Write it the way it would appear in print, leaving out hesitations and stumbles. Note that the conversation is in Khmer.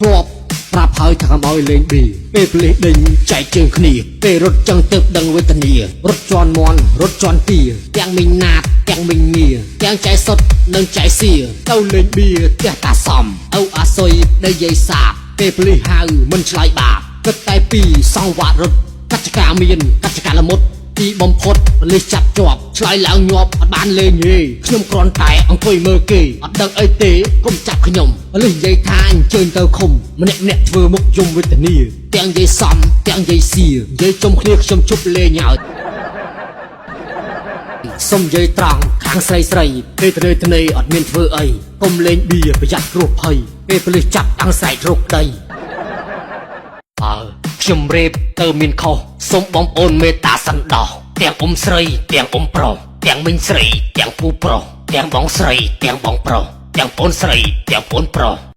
ធ្លាប់ប្រាប់ហើយថាកុំឲ្យលេងប៊ីពេលប៉ូលីសដេញចែកជើងគ្នាពេលរត់ចឹងទៅដឹងវេទនារត់ជន់មន់រត់ជន់ទាទាំងមីងណាតទាំងមីងងាទាំងចែសុតនិងចែសៀទៅលេងបៀផ្ទះតាសំឪអាសុយដែលយាយសាបពេលប៉ូលីសហៅមិនឆ្លើយបាបគិតតែពីសង្វាតរត់កច្ចការមានកច្ចការល្មុតទីបំផុតប៉ូលីសចាប់ជាប់ឆ្លើយឡើងញាប់អត់បានលេងទេខ្ញុំគ្រាន់តែអង្គុយមើលគេអត់ដឹងអីទេកុំចាប់ខ្ញុំប៉ូលីសនិយាយថាអញ្ជើញទៅឃុំម្នាក់ម្នាក់ធ្វើមុខយំវេទនាទាំងនិយាយសំទាំងនិយាយសៀនិយាយជុំគ្នាខ្ញុំជប់លេងហើយសុំនិយាយត្រង់ខាងស្រីស្រីពេលត្នេត្នេអត់មានធ្វើអីកុំលេងបៀប្រយ័ត្នគ្រោះភ័យពេលប៉ូលីសចាប់តាំងស្រែករកដី អើខ្ញុំរេបទៅមានខុសសូមបងប្អូនមេត្តាសន្តោសទាំងអ៊ំស្រីទាំងអ៊ំប្រុសទាំងមីងស្រីទាំងពូប្រុសទាំងបងស្រីទាំងបងប្រុសទាំងប្អូនស្រីទាំងប្អូនប្រុស។